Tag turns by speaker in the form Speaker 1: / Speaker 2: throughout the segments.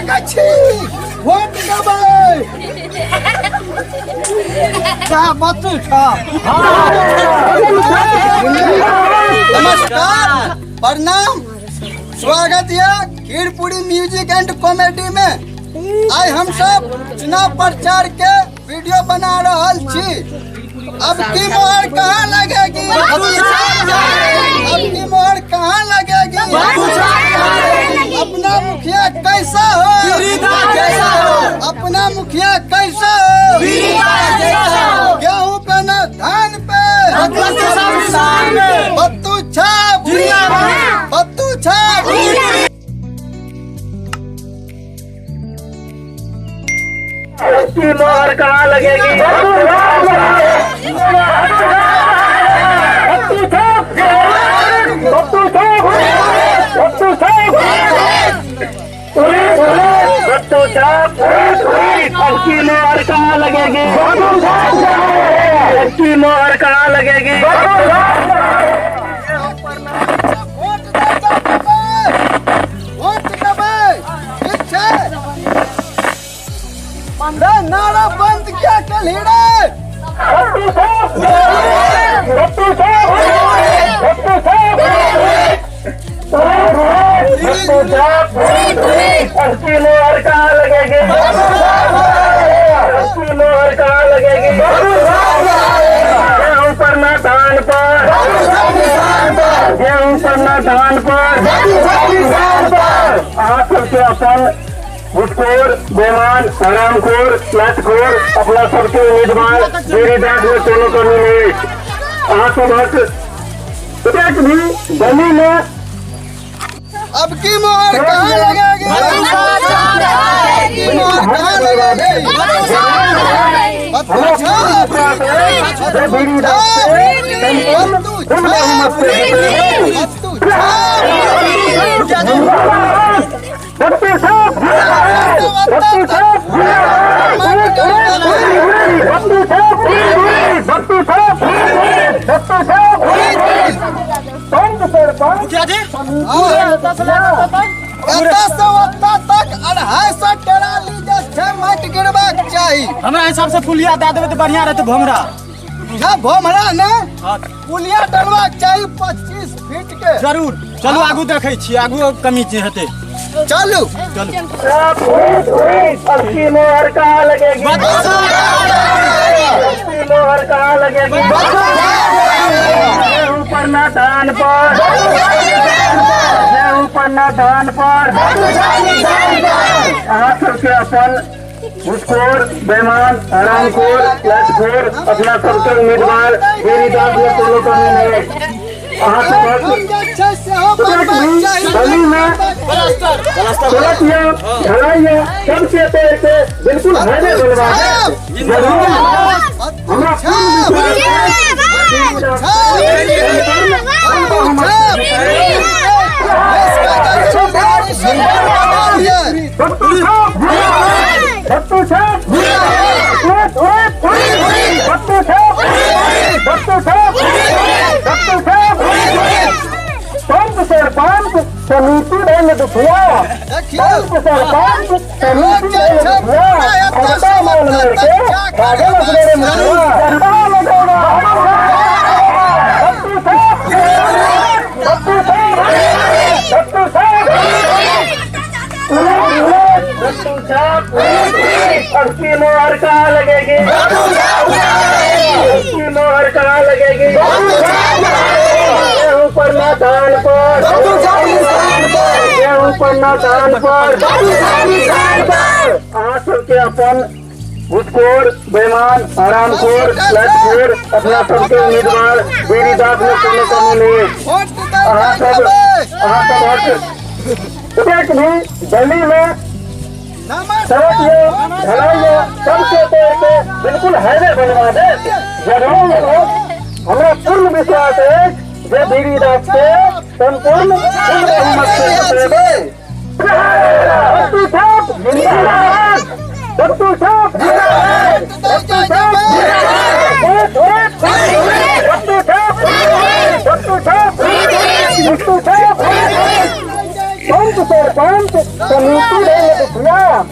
Speaker 1: सकै छी, वोट देबै। बत्तू छा। नमस्कार, प्रणाम, स्वागत है खीरपुरी म्यूजिक एंड कॉमेडी में। आइ हम सब चुनाव प्रचार के वीडियो बना रहल छी। अब की मोहर कहाँ लगेगी? अब की मोहर कहाँ लगेगी? अपना मुखिया कैसा हो? अपना मुखिया कैसा हो? गेहूं पे ना धान पे, बत्तू छाप, बत्तू छाप।
Speaker 2: की मोहर कहाँ लगेगी? की मोहर कहाँ लगेगी? की मोहर कहाँ लगेगी?
Speaker 1: वोट देबै, वोट देबै, ठीक छै? रे नारा बंद क्या कलही रे?
Speaker 2: की मोहर कहाँ लगेगी? की मोहर कहाँ लगेगी? गेहूं पर ना धान पर, गेहूं पर ना धान पर। अहाँ सबके अपन घुसखोर, बेमान, हरामखोर, लतखोर अपना सबके उम्मीदवार गिरिदास में कोनो कमी नहीं अछि। अहाँ सबक एक भी गली में
Speaker 1: अब की मोहर कहाँ लगेगी? अब की मोहर कहाँ लगेगी? बत्तू छाप, बत्तू छाप, बत्तू छाप, बत्तू छाप।
Speaker 2: बत्तू छाप, बत्तू छाप, बत्तू छाप, बत्तू छाप, पंच सरपंच।
Speaker 3: मुखिया जी।
Speaker 1: एतऽ से ओतऽ तक 250 ट्राली जे छै माटि गिरबाक चाही।
Speaker 3: हमरा हिसाब से पुलिया दए देबै तऽ बढ़िया रहतै, भोमरा।
Speaker 1: ना भोमरा ने,
Speaker 3: हाँ।
Speaker 1: पुलिया डलबाक चाही 25 फीट के।
Speaker 3: जरूर चलू, आगू देखै छी, आगू कमी जे हेतै।
Speaker 1: चलू।
Speaker 3: चलू।
Speaker 2: अब की मोहर कहाँ लगेगी? अब की मोहर कहाँ लगेगी? गेहूं पर ना धान पर, गेहूं पर ना धान पर। अहाँ सबके अपन घुसखोर, बेमान, हरामखोर, लतखोर अपना सबके उम्मीदवार गिरिदास में कोनो कमी नहीं अछि। अहाँ सबक
Speaker 1: हम जे छै सेहो बनबाक चाही।
Speaker 2: गली में सड़क या ढलाई या सबके तोड़ के बिल्कुल हाईवे बनवा दे जरूर।
Speaker 1: बत्तू छाप, छाप, बत्तू छाप। देश का दक्षिण बिहारी सरकार बना लिए।
Speaker 2: बत्तू छाप, बत्तू छाप, बत्तू छाप, बत्तू छाप, बत्तू छाप। पंच सरपंच समिति ढंग दुखिया,
Speaker 1: देखियौ।
Speaker 2: पंच सरपंच समिति ढंग दुखिया, खर्चा माल मार के राजा मसरे मुखिया जनता लगेगा। बत्तू छाप, बत्तू छाप, बत्तू छाप, बत्तू छाप। अब की मोहर कहाँ लगेगी? अब की मोहर कहाँ लगेगी? गेहूं पर ना धान पर, गेहूं पर ना धान पर। अहाँ सबके अपन घुसखोर, बेमान, हरामखोर, लतखोर अपना सबके उम्मीदवार गिरिदास में कोनो कमी नहीं अछि।
Speaker 1: वोट
Speaker 2: अहाँ सब
Speaker 1: देबै।
Speaker 2: अहाँ सबक एक भी गली में सड़क या ढलाई या सबके तोड़ के बिल्कुल हाईवे बनवा दे जरूर। हमरा पूर्ण विश्वास अछि जे गिरिदास के संपूर्ण पूर्ण बहुमत से जीतेबै। बत्तू छाप जिंदाबाद, बत्तू छाप जिंदाबाद, बत्तू छाप जिंदाबाद, बत्तू छाप, बत्तू छाप, बत्तू छाप। पंच सरपंच समिति ढंग दुखिया। मुखिया,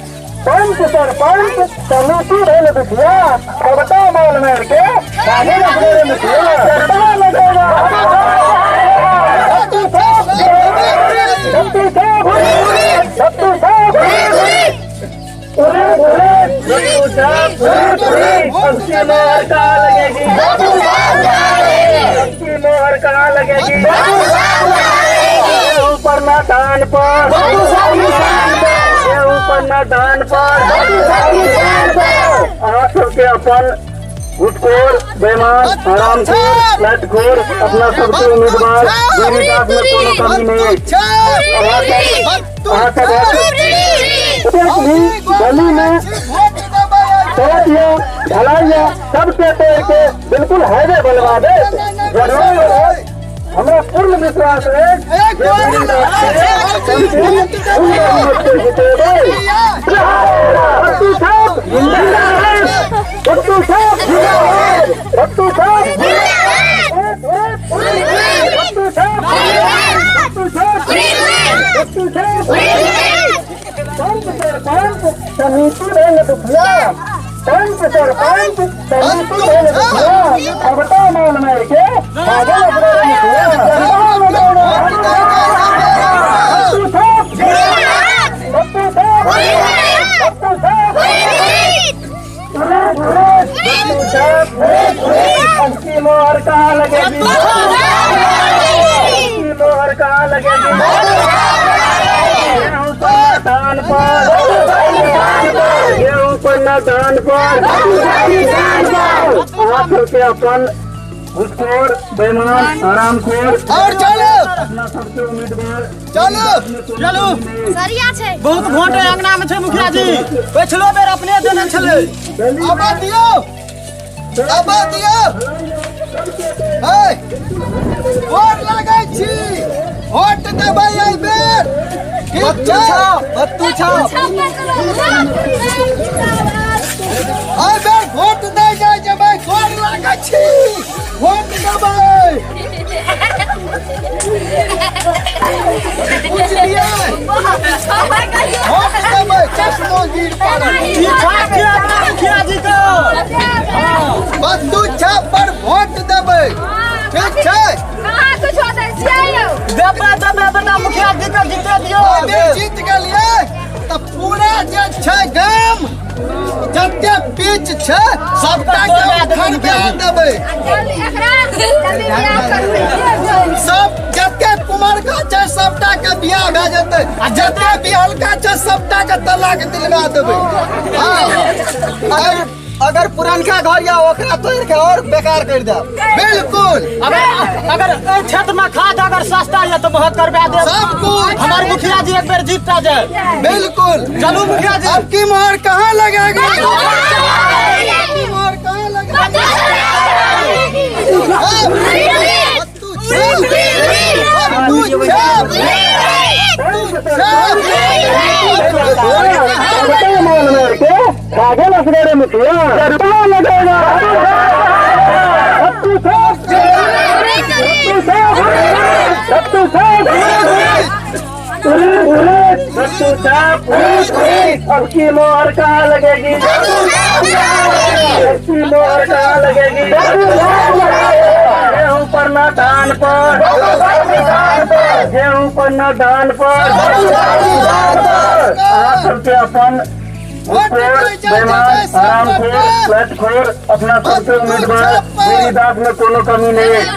Speaker 2: पंच सरपंच समिति भेल दुखिया, सबटा माल मार के भागे अपने मुखिया। सरकार लगेगा भट्टू साहब, भट्टू साहब, भट्टू साहब, भट्टू साहब, अब की मोहर कहाँ लगेगी? अब की मोहर कहाँ लगेगी? ऊपर ना धान पर, ऊपर ना धान पर। अहाँ सबके अपन घुसखोर, बेईमान, हरामखोर, लटखोर अपना सबके उम्मीदवार गिरिदास में कोनो कमी नहीं अछि। अहाँ सब भी गली में सड़क या ढलाई या सबके तोड़ के बिल्कुल हाईवे बनवा दे। जरूर हमरा पूर्ण विश्वास अछि जे गिरिदास के संपूर्ण जीतेबै। भट्टू साहब जिंदाबाद, भट्टू साहब जिंदाबाद, भट्टू साहब, भट्टू साहब, भट्टू साहब, भट्टू साहब। पंच सरपंच समिति भेल दुखिया, पंच सरपंच समिति भेल दुखिया, सबटा माल मार के भागल अपने मुखिया। भट्टू साहब, भट्टू साहब, भट्टू साहब, भट्टू साहब। अब की मोहर कहाँ लगेगी? अब की मोहर कहाँ लगेगी? गेहूं पर धान पर, गेहूं पर न धान पर। अहाँ सबके अपन घुसखोर, बेईमान, हरामखोर
Speaker 1: और चलो
Speaker 2: अपना सबके उम्मीदवार
Speaker 1: चलो
Speaker 3: चलू।
Speaker 4: सरिया छै।
Speaker 3: बहुत वोट अंगना में छै मुखिया जी, पिछलो बेर अपने देने छलै।
Speaker 1: अब दियो, अब दियो। ए, वोट लगै छी, वोट देबै एहि बेर। ठीक छै?
Speaker 3: बत्तू छाप।
Speaker 1: एहि बेर वोट दै जाइ जेबै। गोर लागै छी, वोट देबै, बुझलियै? वोट देबै। चश्मो गिर पड़ल।
Speaker 3: ई छाप के अपना मुखिया जी के।
Speaker 1: बत्तू छाप पर वोट देबै, ठीक छै?
Speaker 4: कहाँ कुछो दै छियै यौ?
Speaker 3: देबै, देबै बेटा, मुखिया जी के जीते दियौ।
Speaker 1: अभी जीत गेलियै तऽ पूरा जे छै गाम, जते पिच छै, सबटा के उखड़बा देबै।
Speaker 4: जल्दी एकरा जल्दी बियाह करू।
Speaker 1: सब जते कुमरका छै, सबटा के बियाह भए जेतै, आ जते बिहलका छै, सबटा के तलाक दिलवा देबै। हाँ।
Speaker 3: अगर पुरनका घर या ओकरा तोड़ के और बेकार कर देब।
Speaker 1: बिल्कुल।
Speaker 3: अगर अगर एहि क्षेत्र में खाद अगर सस्ता या तो महग करवा देब।
Speaker 1: सब कुछ।
Speaker 3: हमारे मुखिया जी एक बेर जीतता जाए।
Speaker 1: बिल्कुल।
Speaker 3: चलू मुखिया जी।
Speaker 1: अब की मोहर कहाँ लगेगी? अब की मोहर कहाँ लगेगी? बत्तू छाप, बत्तू छाप, बत्तू छाप।
Speaker 2: सबटा माल मार के भागल असगरे मुखिया। सरकार लगेगा भट्टू साहब, भट्टू साहब, भट्टू साहब, भट्टू साहब। अब की मोहर कहाँ लगेगी? अब की मोहर कहाँ लगेगी? गेहूं पर न धान पर, गेहूं पर न धान पर। अहाँ सबके अपन घुसखोर, बेईमान, हरामखोर, लटखोर अपना सबके उम्मीदवार गिरिदास में कोनो कमी नहीं अछि।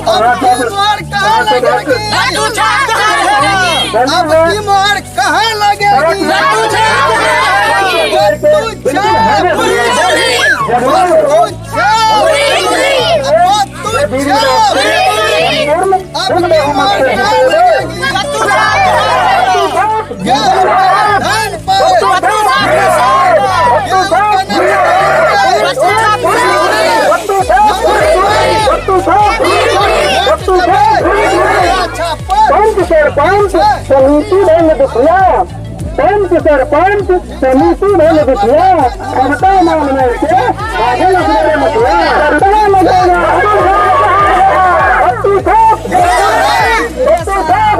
Speaker 1: अब की मोहर कहाँ लगेगी? अब की मोहर कहाँ लगेगी? बत्तू छाप, बत्तू छाप, बत्तू छाप। अब की मोहर कहाँ लगेगी? गेहूं पर धान पर, गेहूं पर न धान पर। अच्छा पर।
Speaker 2: पंच सरपंच समिति भेल दुखिया, पंच सरपंच समिति भेल दुखिया, सबटा माल मार के भागल असगरे मुखिया। सरकार लगेगा भट्टू साहब, भट्टू साहब,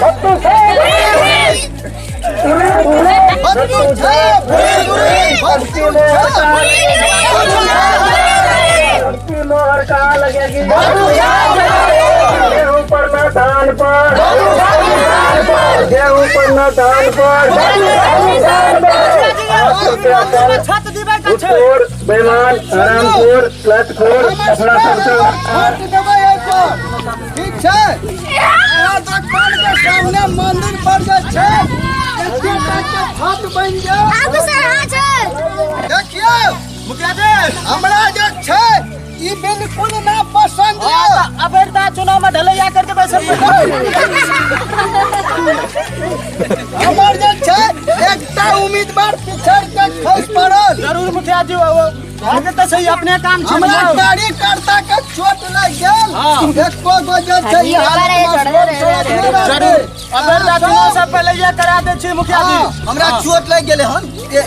Speaker 2: भट्टू साहब।
Speaker 1: बत्तू छाप, बत्तू छाप।
Speaker 2: की मोहर कहाँ लगेगी? गेहूं पर न धान पर, गेहूं पर न धान पर। घूसखोर, बेईमान, हरामखोर, लतखोर, अपना सबसे
Speaker 1: वोट देबै एहिपर, ठीक छै? अहाँ दोकान के सामने मंदिर पर जे छै, एतेटा के छत बनि गेल। देखियौ, हमरा जे छै ई बिल्कुल ना पसंद यऽ।
Speaker 3: अबेरदा चुनाव में ढलैया कर देबै सब।
Speaker 1: हमर जे छै एकटा उम्मीदवार पिछड़ के खसि पड़ल।
Speaker 3: जरूर मुखिया जी, वो भए जेतै सही, अपने काम छै।
Speaker 1: हमरा कार्यकर्ता के चोट लागि गेल, एको गो जे छै ई हालत में रोड सड़क नहि रहतै।
Speaker 3: जरूर, अबेरदा चुनाव से पहले ये करा दै छी मुखिया जी।
Speaker 1: हमरा चोट लागि गेलै हन,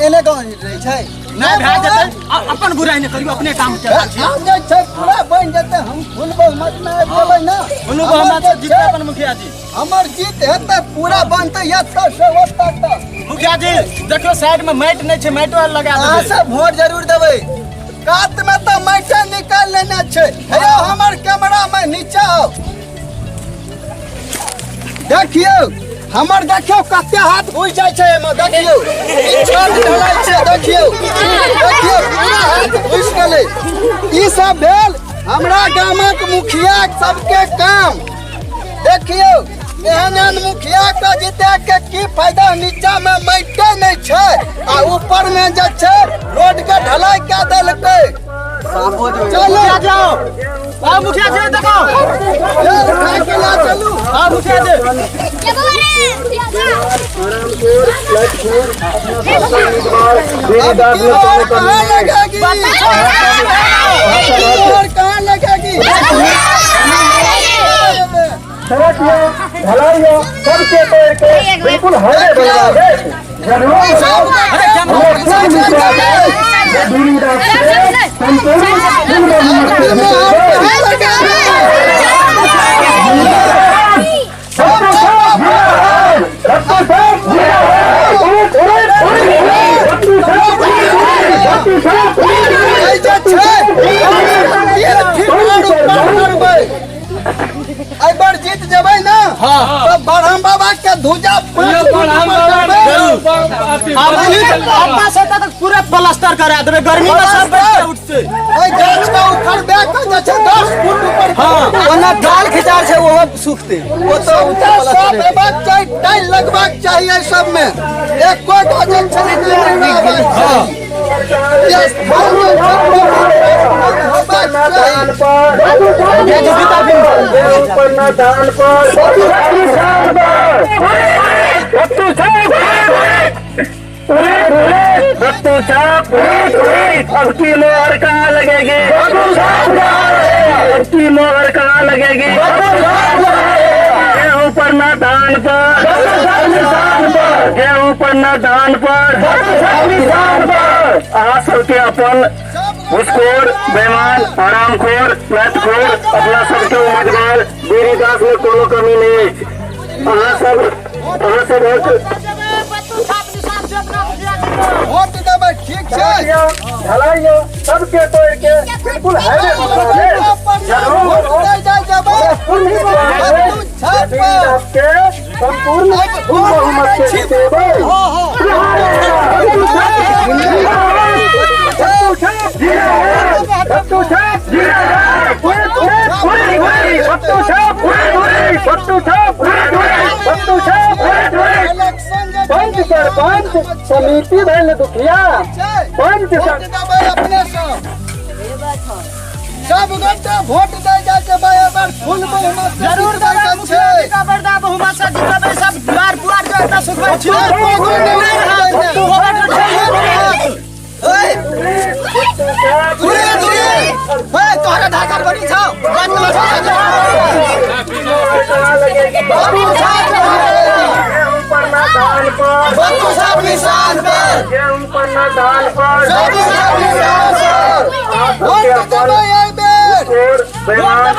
Speaker 1: एने गाँव रहै छै।
Speaker 3: नहि, भए जेतै। अपन बुराइ नहि करियौ, अपने काम के बात छै।
Speaker 1: आब जे छै पूरा बनि जेतै, हम फुल बहुमत में आबि जेबै ने।
Speaker 3: दुनू बहुमत से जीतबै अपन मुखिया जी।
Speaker 1: हमर जीत हेतै, पूरा बनतै एतऽ से ओतऽ तक।
Speaker 3: मुखिया जी, देखियौ साइड में माटि नहि छै, माटि आर लगा
Speaker 1: अहाँ
Speaker 3: देबै।
Speaker 1: सब वोट जरूर देबै। कात में तऽ माटे निकाल लेने छै। हे यौ, हमर कैमरा में नीचा आउ, देखियौ हमर, देखियौ कते हाथ घुसि जाइ छै एहिमे। देखियौ, ई छत ढलाई छै, देखियौ, देखियौ पूरा हाथ घुसि गेलै। ई सब भेल हमरा गामक मुखिया सबके काम। देखियौ, एहन एहन मुखिया के जीते के की फायदा? नीचा में माटिते नहि छै आ ऊपर में जे छै रोड के ढलाई कए देलकै। चलू।
Speaker 3: मुखिया जी, आओ आओ मुखिया जी, देखो।
Speaker 1: चल, खा के ला, चलू।
Speaker 3: आओ मुखिया जी।
Speaker 1: अब की मोहर कहाँ लगेगी? अब की मोहर कहाँ लगेगी?
Speaker 2: सड़क यो, ढलाई यो, सबके तोड़ के बिल्कुल हाईवे बनवा दे। जरूर हमरा पूर्ण विश्वास है जे दूरी रास्ते संपूर्ण फुल बहुमत से जीतेबै। सबको साथ जिंदाबाद, सबको साथ जिंदाबाद। उड़े, उड़े, उड़े, उड़े। बत्तू साहब, बत्तू साहब।
Speaker 1: एहि जे छै तीन फीट आर ऊपर करबै। एहि बार जीत जेबै ने तऽ ब्रह्म बाबा के धुजा 5 फुट ऊपर करबै।
Speaker 3: अपना से तक पूरा प्लास्टर करा देबै, गर्मी में सब बैठ के उठते।
Speaker 1: एहि गाछ के उखड़बे के जे छै 10 फुट ऊपर करबै।
Speaker 3: ओना डाल खिचार छै, ओहो सुखते।
Speaker 1: ओ सबटा सब हेबाक चाही, टाइल लगबाक चाही। एहि सब में एको गो जे छै नहि रहबाक चाही। ई स्थान जे छै होबाक चाही।
Speaker 2: गेहूं पर न धान पर, निशान पर बत्तू साहब, बत्तू साहब। अब की मोहर कहाँ लगेगी? अब की मोहर कहाँ लगेगी? गेहूं पर न धान पर, गेहूं पर न धान पर, निशान पर। अहाँ सबके अपन घुसखोर, बेईमान, हरामखोर, लतखोर, अपना सबके उम्मीदवार बीड़ी दास में कोनो कमी नहीं अछि। अहाँ सबक
Speaker 1: वोट देबै, ठीक छै?
Speaker 2: ढलाई सबके तोड़ के बिल्कुल हाईवे बनवा दे।
Speaker 1: वोट दै जाइ जेबै
Speaker 2: पूर्ण विश्वास है
Speaker 1: बत्तू छाप
Speaker 2: जे
Speaker 1: पर।
Speaker 2: बीड़ी के संपूर्ण फुल बहुमत से जीतेबै। बत्तू छाप, बत्तू छाप, बत्तू छाप।
Speaker 1: इलेक्शन जे
Speaker 2: पंच सरपंच समिति भेल दुखिया, पंच
Speaker 1: वोट देबै अपने सब, सब गोटे वोट दै जाइ जेबै। एहि फुल बहुमत से
Speaker 3: जरूर
Speaker 1: जीतबै
Speaker 3: देबै
Speaker 1: के
Speaker 3: मुखिया
Speaker 1: छै।
Speaker 3: जी का बरदा बहुमत से जीतेबै, सब द्वार पुआर जो एतऽ सुखबै छी।
Speaker 1: बत्तू
Speaker 3: ओए, दूरी दूरी, ओए तोहरा ढाकर बनी छौ। बत्तू छाप, बत्तू छाप, बत्तू छाप निशान पर।
Speaker 2: गेहूं पर न धान पर।
Speaker 1: बत्तू छाप निशान पर वोट देबै एहि बेर।
Speaker 2: और बेईमान,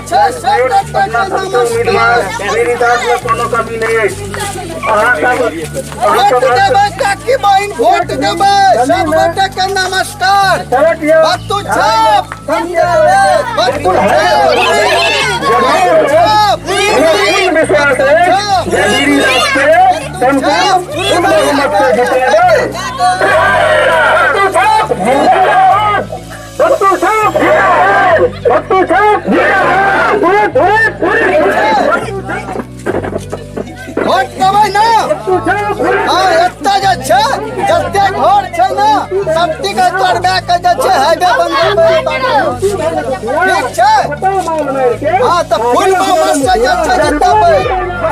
Speaker 1: छै से
Speaker 2: अपना सबके उम्मीदवार बीड़ी दास में कोनो कमी नहीं अछि। अहाँ सब अहाँ
Speaker 1: वोट
Speaker 2: सब
Speaker 1: देबै काकी बहिन, वोट देबै। सब गोटे के नमस्कार।
Speaker 2: सड़क यौ
Speaker 1: बत्तू छाप, बत्तू छाप,
Speaker 2: जरूर
Speaker 1: छाप।
Speaker 2: हमरा पूर्ण विश्वास अछि जे बीड़ी दास के संपूर्ण पूर्ण बहुमत से जितेबै। बत्तू छाप जिंदाबाद, बत्तू छाप जिंदाबाद, बत्तू छाप जिंदाबाद। पूरे पूरे पूरे
Speaker 1: वोट देबै ना? हाँ, एतऽ जे छै जते घर छै ने, सबटी के तोड़बा के जे छै हाईवे बनबेबै, ठीक छै? हाँ, तऽ फुल बहुमत से जे छै जितेबै।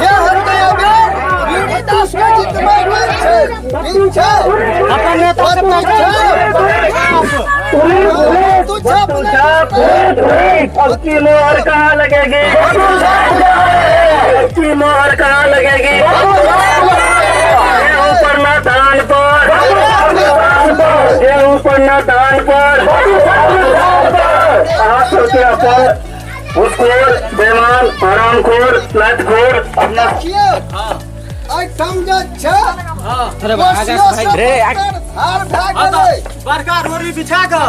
Speaker 1: जे हेतै एहिबेर बीड़ी दास के जितबै के छै, ठीक छै?
Speaker 3: अपन नेता से
Speaker 1: बत्तू छाप, बत्तू छाप नहि।
Speaker 2: अब की मोहर कहाँ लगेगी? अब की मोहर कहाँ लगेगी? गेहूं पर ना धान पर, गेहूं पर ना धान पर। अहाँ सबके अपन घुसखोर, बेईमान, हरामखोर, लातखोर अपना
Speaker 1: देखियौ, एहिठाम जे छै कोसियो से उत्तर धार भए गेलै।
Speaker 3: बड़का रोड़ी बिछा कऽ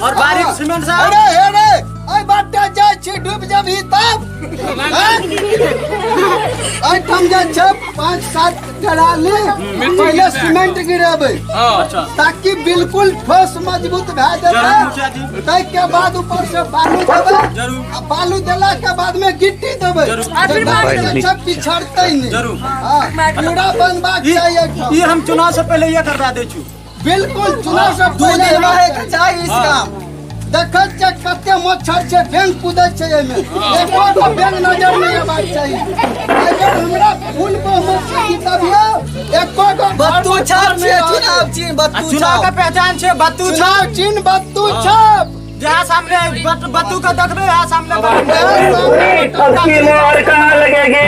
Speaker 3: और बारीक सीमेंट से।
Speaker 1: अरे हे रे, एहि बाटे जाइ छी, डूबि जेबही तब, हैं? एहिठाम जे छै 5-7 ट्राली पहिले सीमेंट गिरेबै
Speaker 3: अच्छा।
Speaker 1: ताकि बिल्कुल ठोस मजबूत भए
Speaker 3: जरूर मुखिया
Speaker 1: जेतै।
Speaker 3: जी।
Speaker 1: ताहिके बाद ऊपर से बालू देबै।
Speaker 3: जरूर।
Speaker 1: आ बालू देला के बाद में गिट्टी देबै।
Speaker 3: जरूर।
Speaker 1: जे सब पिछड़तै नहि।
Speaker 3: जरूर।
Speaker 1: हाँ, पूरा बनबाक
Speaker 3: ई
Speaker 1: चाही एहिठाम।
Speaker 3: ई हम चुनाव से पहले ये करवा दै छु।
Speaker 1: बिल्कुल, चुनाव से पहिले हेबाक चाही इस काम। देखै छियै कते मच्छर छै, बेंग कुदै छै एहिमे, एको गो बेंग नजर नहि अयबाक चाही। अगर हमरा फुल बहुमत से जीतबियौ, एको गो
Speaker 5: बत्तू छाप
Speaker 1: नहि
Speaker 5: छियै
Speaker 1: रहत।
Speaker 5: चुनाव चिन्ह
Speaker 3: आ
Speaker 5: बत्तू
Speaker 3: चुनाव के
Speaker 5: छाप।
Speaker 3: पहचान छै बत्तू छाप।
Speaker 1: चुनाव चिन्ह बत्तू छाप।
Speaker 3: जहाँ सामने बत्तू के देखबै, वहाँ सामने बत्तू।
Speaker 2: अब की मोहर कहाँ लगेगी?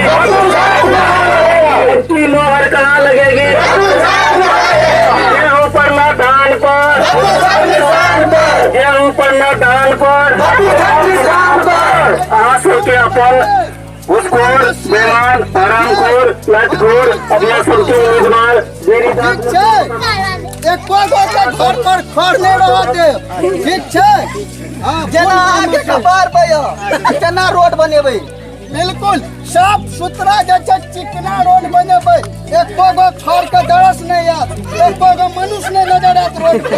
Speaker 2: अब की मोहर कहाँ लगेगी? गेहूं पर ना धान पर, गेहूं पर ना धान पर। अहाँ सबके अपन घुसखोर, बेईमान, हरामखोर, लातखोर अपना सबके उम्मीदवार बीड़ी दास
Speaker 1: ठीक छै, एको गो के घर पर खर नहि रहऽ देब, ठीक छै? हाँ,
Speaker 5: जेना अहाँके कपार पे यऽ तेना रोड बनेबै।
Speaker 1: बिल्कुल साफ सुथरा जे छै चिकना रोड बनेबै, एको गो खर के दरस नहि आयत, एको गो मनुष्य नहि नजर आयत रोड पर। अब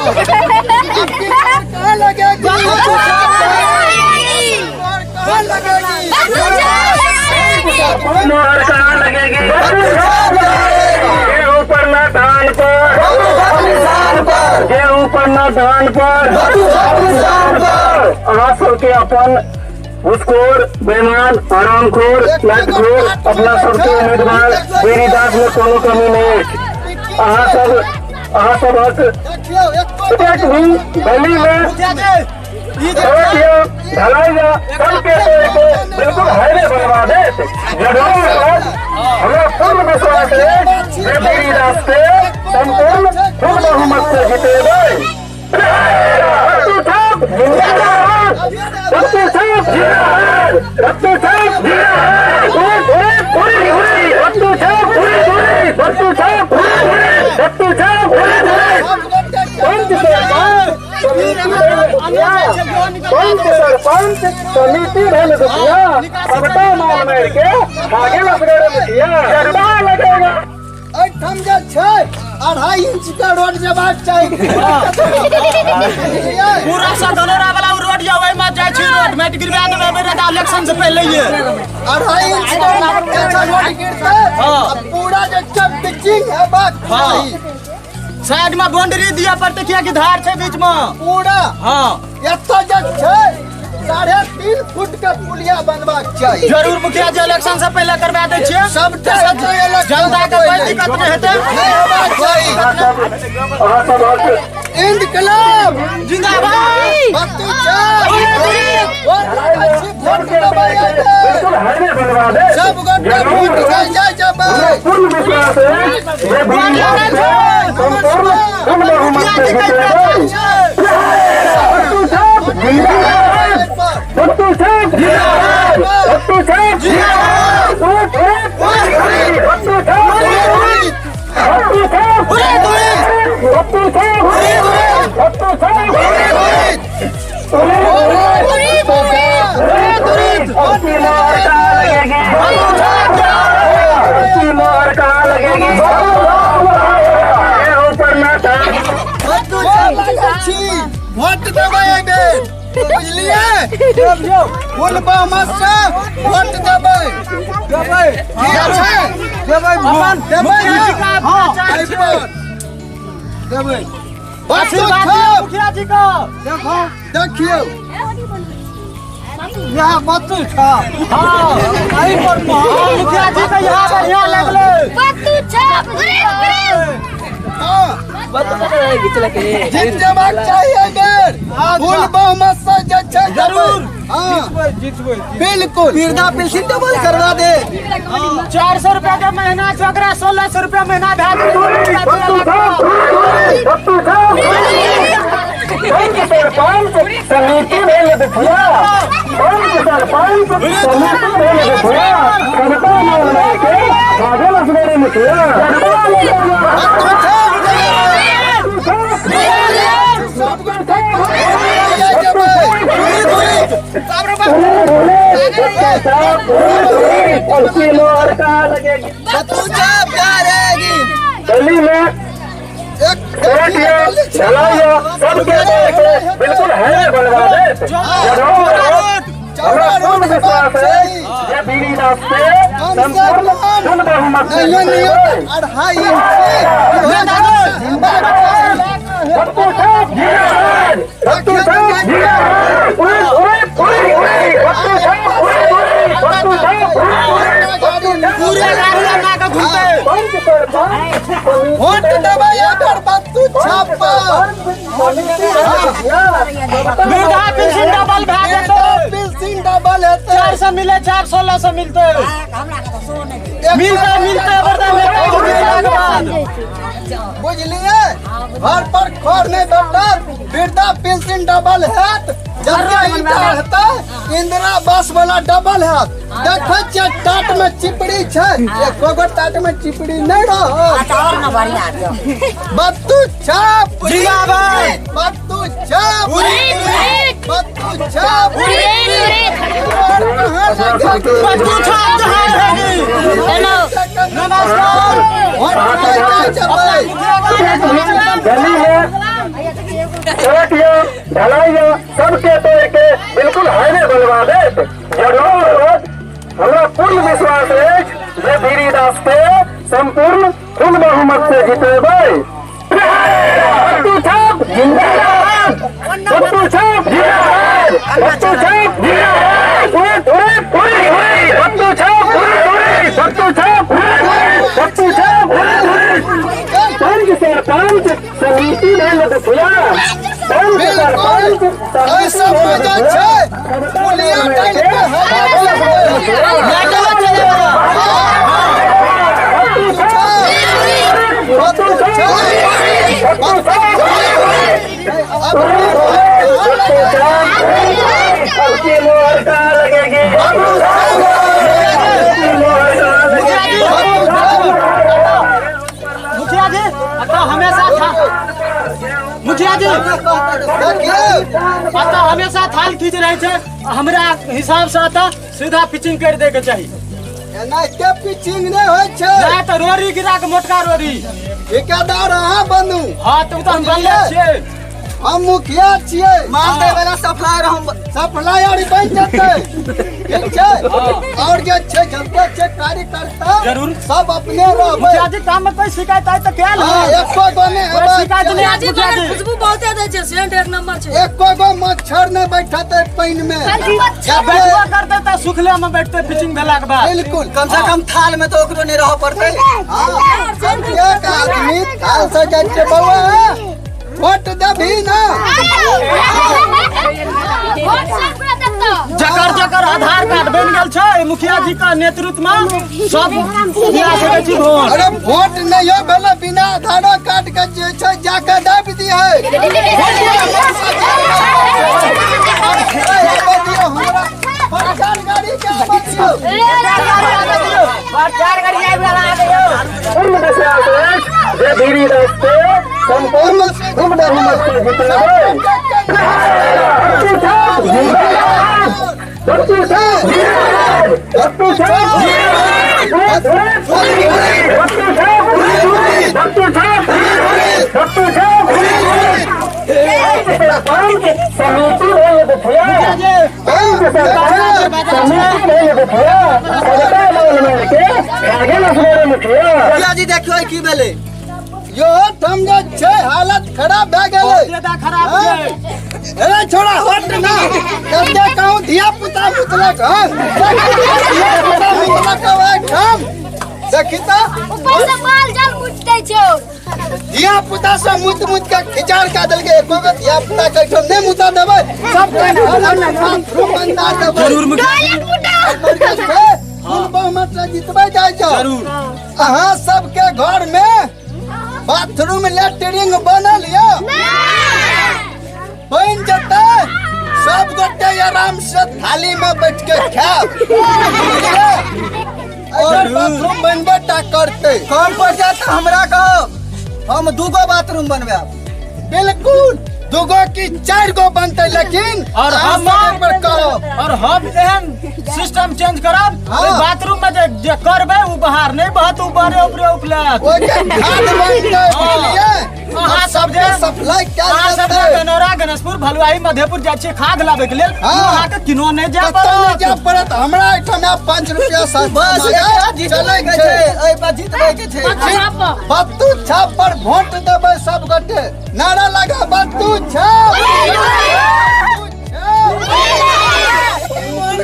Speaker 1: की मोहर कहाँ लगेगी? मोहर कहाँ लगेगी?
Speaker 2: मोहर कहाँ लगेगी? गेहूं पर ना धान पर, गेहूं पर ना धान पर। अहाँ सबके अपन घुसखोर, बेईमान, हरामखोर, लातखोर अपना सबके उम्मीदवार बीड़ी दास में कोनो कमी नहीं अछि। अहाँ सब अहाँ सबहक
Speaker 1: देखियौ, एको
Speaker 2: एक भी गली में
Speaker 3: मुखिया जी, ई जे
Speaker 2: सड़क या ढलाई या सबके तोड़ के बिल्कुल हाईवे बनवा देत। जरूर हमरा पूर्ण विश्वास अछि जे बीड़ी दास के संपूर्ण पूर्ण बहुमत से जितेबै। बत्तू छाप जिंदाबाद, बत्तू छाप जिंदाबाद, बत्तू छाप जिंदाबाद। पूरे पूरे पूरी पूरी बत्तू छाप, पूरी पूरी बत्तू छाप, पूरी पूरी बत्तू छाप, पूरी पूरी।
Speaker 1: सब गोटे के
Speaker 2: पंच सरपंच समिति भेल दुखिया, पंच सरपंच समिति भेल दुखिया, सबटा माल मारि के भागे असगर मुखिया। जरबा लगेगा।
Speaker 1: एहिठाम जे छै 2.5 इंच के रोड जेबाक चाही। बुझलियै?
Speaker 3: पूरा सा धनोरा वाला उ रोड या ओहि में जाइ छी, रोड माटि गिरवा देबै एहि बेर इलेक्शन से पहले ये।
Speaker 1: 2.5 इंच के जे छै रोड गिरतै आ पूरा जे छै पिचिंग हेबाक चाही।
Speaker 3: साइड में बाउंड्री दिया पड़तै, कियाकि धार छै बीच में
Speaker 1: पूरा।
Speaker 3: हाँ।
Speaker 1: एतऽ जे छै 3.5 फुट के पुलिया बनबाक चाही।
Speaker 3: जरूर मुखिया जी, इलेक्शन से पहले करवा दै छियै।
Speaker 1: सबटा एतऽ इलेक्शन
Speaker 3: जनता के कोई दिक्कत नहि हेतै।
Speaker 1: नहि हेबाक चाही।
Speaker 2: अहाँ सबहक
Speaker 1: इनकलाब
Speaker 3: जिंदाबाद।
Speaker 1: बत्तू छाप। वोट दै छी, वोट देबै एतऽ।
Speaker 2: बिल्कुल हाईवे बनवा दे।
Speaker 1: सब गोटे वोट दै जाइ जेबै।
Speaker 2: पूर्ण विश्वास अछि जे बीड़ी दास के संपूर्ण पूर्ण बहुमत से जितेबै। बत्तू छाप जिंदाबाद, बत्तू छाप जिंदाबाद, बत्तू छाप जिंदाबाद। पूरे पूरे पूरी बत्तू छाप। बत्तू छाप, बत्तू छाप, उसकी मोहर कहाँ लगेगी? उसकी मोहर कहाँ लगेगी? ये ऊपर ना था।
Speaker 1: छी वोट देबै एहि बेर, बुझलियै? फुल बहुमत से वोट देबै, देबै, ठीक छै? देबै, देबै, हँ, एहि पर देबै।
Speaker 3: आशीर्वाद दियौ मुखिया जी को।
Speaker 1: देखो, देखियौ, यहाँ बत्तू छाप।
Speaker 3: हाँ, एहि पर मुखिया जी के यहाँ बढ़िया लगलै।
Speaker 4: बत्तू छाप।
Speaker 1: हाँ, जीत जेबाक चाही एहि बेर, फुल बहुमत से जे छै।
Speaker 3: जरूर।
Speaker 1: हाँ, बिल्कुल।
Speaker 5: वृद्धा पेंशन डबल करवा दे।
Speaker 3: 400 रुपया के महीना छै, ओकरा 1600 रुपया महीना भए गेलै।
Speaker 2: बत्तू छाप, बत्तू छाप। पंच सरपंच समिति भेल दुखिया, पंच सरपंच समिति भेल दुखिया, सबका मोल के भागल असगरे मुखिया।
Speaker 1: बत्तू छाप। जेबै।
Speaker 2: उसकी मोहर कहाँ लगेगी?
Speaker 5: बत्तू छाप जाएगी।
Speaker 2: गली में
Speaker 1: एक
Speaker 2: सड़क या ढलाई या सबके तौर पे बिल्कुल हाईवे बनवा दे। जरूर, हमरा पूर्ण विश्वास है ये बीड़ी दास से संपूर्ण फुल बहुमत से
Speaker 1: नहियो नहियो
Speaker 2: जीतेंगे।
Speaker 1: 2.5 इंच।
Speaker 2: बत्तू छाप जिंदाबाद, बत्तू छाप जिंदाबाद, उड़े उड़े उड़े उड़े, बत्तू छाप उड़े उड़े, बत्तू छाप उड़े उड़े, बत्तू छाप।
Speaker 3: पूरे गाड़ी लगा के घूमते।
Speaker 2: पंच सरपंच
Speaker 1: वोट देबै एकर बत्तू छाप पर।
Speaker 3: वृद्धा पेंशन डबल भए जेतै।
Speaker 1: पेंशन डबल हेतै।
Speaker 3: 400 मिले, 4 1600 मिलते, मिलते मिलते, वृद्धा मिलते बाद।
Speaker 1: बुझलियै? घर पर खर नहि भेटत, वृद्धा पेंशन डबल हेत, जते ईटा हेतै, इंदिरा आवास वाला डबल हेत। देखै छियै, टाट में चिपड़ी छै, एको गो टाट में चिपड़ी नहि रहत। बत्तू छाप
Speaker 3: जिंदाबाद।
Speaker 1: बत्तू छाप, बत्तू छाप।
Speaker 3: बत्तू छाप जहाँ रहेगी। नमस्कार।
Speaker 1: वोट लैके जेबै।
Speaker 2: गली में सड़क या ढलाई या सबके तोड़ के बिल्कुल हाईवे बनवा दे। जरूर, हमरा पूर्ण विश्वास है जे बीड़ी दास के संपूर्ण फुल बहुमत से जीतेबै। बत्तू छाप जिंदाबाद, बत्तू छाप जिंदाबाद, बत्तू छाप जिंदाबाद, उड़े उड़े उड़े उड़े, बत्तू छाप उड़े उड़े, बत्तू छाप उड़े उड़े, बत्तू छाप उड़े उड़े। पंच सरपंच समिति भेल दुखिया, पंच सरपंच
Speaker 1: एहि
Speaker 2: समिति
Speaker 1: सब
Speaker 2: भेल
Speaker 1: मे जे
Speaker 2: दुखिया,
Speaker 1: छै पुलिया डालि के हवा
Speaker 3: ऑटो चलेगा।
Speaker 1: बत्तू छाप, बत्तू छाप।
Speaker 2: उसकी मोहर कहाँ लगेगी? उसकी मोहर कहाँ लगेगी?
Speaker 3: मुखिया जी, अतः हमेशा था, मुखिया जी।
Speaker 1: देखियौ।
Speaker 3: अतः हमेशा थाल खींच रहे छै। हमरा हिसाब से अतः सीधा पिचिंग कर दे के चाही।
Speaker 1: एनाहिते पिचिंग नहि होइ छै।
Speaker 3: नहीं तो रोड़ी गिरा के, मोटका रोड़ी।
Speaker 1: ठेकेदार अहाँ बनू।
Speaker 3: हाँ, तुम तो हम बनले छियै।
Speaker 1: हम मुखिया छियै।
Speaker 5: माल दै वाला सप्लायर हम।
Speaker 1: सप्लायर बनि जेतै, ठीक छै? और जे छै, जते छै कार्यकर्ता,
Speaker 3: जरूर।
Speaker 1: सब अपने रहबै।
Speaker 3: मुखिया जी, काम में कोई शिकायत आय तऽ क्या?
Speaker 1: हाँ, एको गो नहि
Speaker 3: कोई
Speaker 1: हेबाक
Speaker 3: शिकायत
Speaker 1: चाही।
Speaker 3: नहि आयत मुखिया जी।
Speaker 6: खुशबू बहुते दै छै, सेंट एक नंबर छै।
Speaker 1: एको गो मच्छर नहि बैठतै पानि मे।
Speaker 3: बैठबो करते तऽ सुखले में बैठते पिचिंग भेला के बाद।
Speaker 1: बिल्कुल।
Speaker 5: कम से कम थाल में तो ओकरो नहीं रह पड़तै।
Speaker 1: हाँ, एक आदमी थाल से जाइ छै। बौआ, वोट देबही ना?
Speaker 4: वोट सबके देतौ।
Speaker 3: जकर जकर आधार कार्ड बनि गेल छै, मुखिया जी का नेतृत्व में सब दिया सकै छी वोट।
Speaker 1: अरे, वोट नहीं भेलै, बिना आधारो कार्ड के जे छै जाके दाबि दिहै। हमरा प्रचार गाड़ी के आबऽ दियौ।
Speaker 2: पूर्ण विश्वास अछि जे गिरिराज के संपूर्ण पूर्ण बहुमत से जितेबै। बट्टू छाप जिंदाबाद, बट्टू छाप जिंदाबाद, बट्टू छाप, बट्टू छाप, बट्टू छाप। सरपंच समिति भेल दुखिया, पंच सरपंच समिति भेल दुखिया, सबका मोल मार के आगे लसमेरे मुखिया।
Speaker 5: मुखिया जी, देखियो की भेलै।
Speaker 1: यो ठाम जे छै हालत खराब भए गेलै।
Speaker 3: ज्यादा खराब छै।
Speaker 1: अरे छोड़ा, हट ना। कते कहूँ धिया पुता मुतलक हन, धिया पुता मुतलक ओहिठाम, देखी तऽ।
Speaker 4: ऊपर से माल जाल मुटै छौ।
Speaker 1: धिया पुता सब मुत मुत के खिचाड़ कए देलकै। एको गो धिया पुता के एहिठाम नहि मुतऽ देबै, सबके बाथरूम बंदा देबै।
Speaker 3: जरूर मुखिया।
Speaker 4: टॉयलेट मुटा।
Speaker 1: फूल बहुमत से जितबै जाइ जाउ।
Speaker 3: जरूर।
Speaker 1: अहाँ सबके घर में बाथरूम लेटरिन बनल यऽ? बनि जेतै। सब गोटे आराम से थाली में बैठ के खायब, बुझलियै? अगर बाथरूम बनबे टा करतै,
Speaker 5: कम पड़ जाए तऽ हमरा कहब, हम दूगो बाथरूम बनवायब।
Speaker 1: बिल्कुल, दूगो की चारि गो बनतै, लेकिन
Speaker 3: और
Speaker 1: अहाँ
Speaker 3: हम
Speaker 1: सब एक बेर कहब।
Speaker 3: और हम एहन सिस्टम चेंज करब, ओहि बाथरूम में जे जे करबै ओ बाहर नहि बहत, ओ बाहरे ऊपरे उपलत।
Speaker 1: ओहिके खाद बनतै, बुझलियै?
Speaker 3: अहाँ सब जे
Speaker 1: सप्लाई
Speaker 3: अहाँ
Speaker 1: कयल
Speaker 3: सब जे
Speaker 1: जेतै।
Speaker 3: गनौरा, गणेशपुर, भलुआही, मधेपुर जाइ छियै खाद लाबै के लेल, अहाँके किनो नहि जाय
Speaker 1: कतौ नहि
Speaker 3: पड़त।
Speaker 1: जाय पड़त। हमरा एहिठाम आब 5 रुपया सस्ता
Speaker 5: बस एकरा
Speaker 1: चलै
Speaker 5: जितबै के
Speaker 1: छै।
Speaker 5: छै, एहि पर जितबै के छै।
Speaker 1: बत्तू छाप पर वोट देबै। सब गोटे नारा लगा, बत्तू छाप।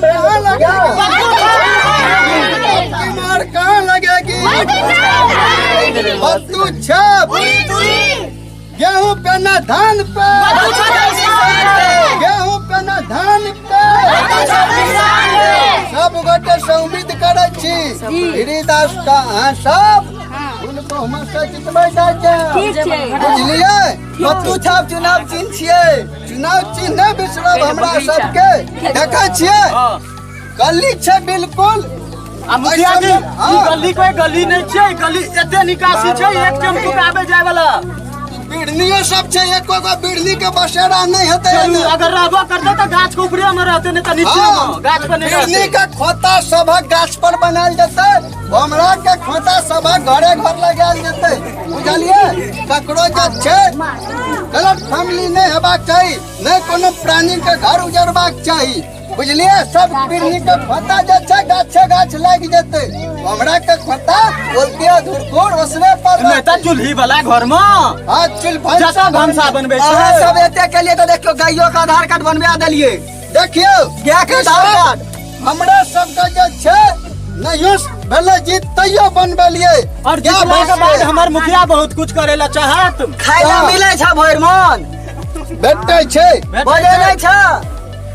Speaker 1: कहाँ लगेगी मार, कहाँ लगेगी? बत्तू छाप। गेहूं पे ना धान पे, गेहूं पे ना धान पे। सब गोटे से उम्मीद करै छी, गिरिदास का अहाँ सब फूल बहुमत से जितबै जाइ छै।
Speaker 4: ठीक छै।
Speaker 1: बुझलियै?
Speaker 5: बत्तू छाप चुनाव चिन्ह छियै।
Speaker 1: चुनाव चिन्ह नहि बिसरब। हमरा सबके देखै छियै, गली छै बिल्कुल।
Speaker 3: आ मुखिया जी, ई गली कोई गली नहि छै, ई गली एते निकासी छै, एक टेम्पू के आबे जाय वाला।
Speaker 1: बिढ़नियो सब छै, एको गो बिढ़नी के बसेरा नहि हेतै एने।
Speaker 3: अगर रहबो करतै तऽ गाछ के ऊपरे में रहतै, नहि तऽ नीचे में, गाछ पर नहि
Speaker 1: बिढ़नी
Speaker 3: रहतै।
Speaker 1: के खोता सभक गाछ पर बनायल जेतै, भमरा के खोता सभक घरे घर लगायल जेतै, बुझलियै? ककरो जे छै गलत फैमिली नहि हेबाक चाही, नहि कोनो प्राणी के घर उजड़बाक चाही, बुझलियै? सब बिढ़नी के खोता जे छै गाछे गाछ लागि जेतै, भमरा के खोता बोलतिया धुरखुर ओसरे पर
Speaker 3: नहि तऽ चूल्ही वाला घर में
Speaker 1: हाँ, चुल भनसा।
Speaker 3: जतऽ भनसा बनबै
Speaker 5: अहाँ
Speaker 3: छै।
Speaker 5: सब एते केलिए तऽ देखियौ, गाइयो के आधार कार्ड बनवा देलिए।
Speaker 1: देखियौ,
Speaker 5: गाय के आधार कार्ड।
Speaker 1: हमरा सबके जे छै नहियो भेलै जीत, तैयो बनबेलियै।
Speaker 3: और
Speaker 1: क्या
Speaker 3: जितला के
Speaker 1: भैंस
Speaker 3: बाद
Speaker 1: के?
Speaker 3: हमर मुखिया बहुत कुछ करे ला चाहत।
Speaker 5: खाय ला मिलै छै भरि मन?
Speaker 1: भेटै छै।
Speaker 5: बजै नहि छै।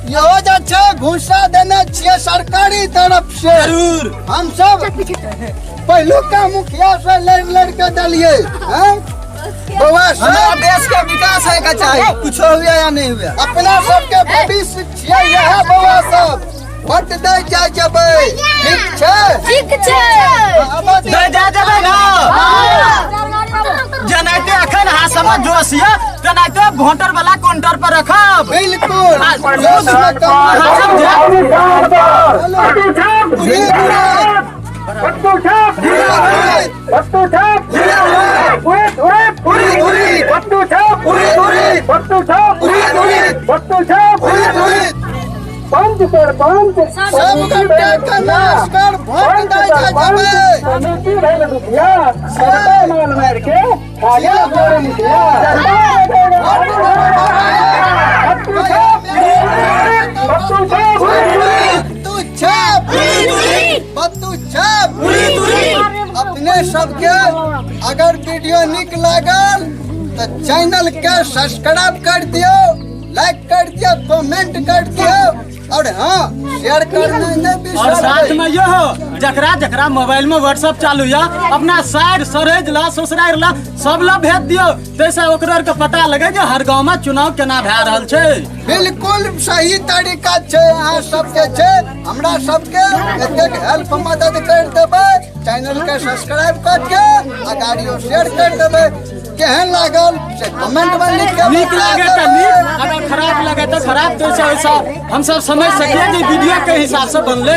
Speaker 1: इहो जे छै घूसा देने छियै सरकारी तरफ से।
Speaker 3: जरूर।
Speaker 1: हम सब पहिलुका मुखिया से लड़ि लड़ि के देलियै हैं बौआ
Speaker 5: हमरा
Speaker 1: सब।
Speaker 5: देश के विकास होय के चाही, कुछो हुए या नहीं हुए।
Speaker 1: अपना सबके भविष्य छियै इएह बौआ सब। वोट दै जाइ जेबै, ठीक छै?
Speaker 4: ठीक छै।
Speaker 1: आबऽ
Speaker 3: दै जा जेबै ना। जेनाहिते अखन हाथ सबमे जोश यऽ, तेनाहिते वोटर वाला काउंटर पर रखब।
Speaker 1: बिल्कुल, जोश में कम।
Speaker 3: अहाँ सब जे
Speaker 1: उड़ी उड़ी
Speaker 2: बट्टू छाप, बट्टू छाप, उड़ित उड़ित
Speaker 1: उड़ी उड़ी
Speaker 2: बट्टू छाप,
Speaker 1: उड़ी उड़ी
Speaker 2: बट्टू छाप,
Speaker 1: उड़ी उड़ी
Speaker 2: बट्टू छाप,
Speaker 1: उड़ी उड़ी।
Speaker 2: पंच सरपंच
Speaker 1: सब गोटे के नमस्कार। वोट दै जाइ जेबै।
Speaker 2: समिति भेल दुखिया, सबका मान मार के आगे बढ़े मुखिया।
Speaker 1: वोट देबै बाबा।
Speaker 2: बट्टू छाप, बट्टू छाप।
Speaker 1: बत्तू छाप, बत्तू छाप। अपने सबके अगर वीडियो नीक लागल तऽ चैनल के सब्सक्राइब कर दियौ, लाइक कर दियौ, कमेंट कर दियौ। और हाँ शेयर करना नहीं
Speaker 3: और साथ
Speaker 1: बिसरबै।
Speaker 3: में यो जकरा जकरा मोबाइल में व्हाट्सएप चालू या अपना सार सरेज ला ससुरार ला सब ला भेज दियो तैसे ओकरो आर के पता लगे जे हर गांव में चुनाव केना भए रहल छै।
Speaker 1: बिल्कुल सही तरीका छै अहाँ सबके छै, हमरा सबके एतेक हेल्प मदद कर देबै, चैनल के सब्सक्राइब करके आ गाड़ियों शेयर कर देबै। केहन लागल से कमेंट में लिख के
Speaker 3: नीक
Speaker 1: बता
Speaker 3: लागे तऽ
Speaker 1: देबै।
Speaker 3: नीक, अगर खराब लगे तऽ खराब, तो ऐसा हम सब समझ सकिए जे वीडियो के हिसाब से बनले।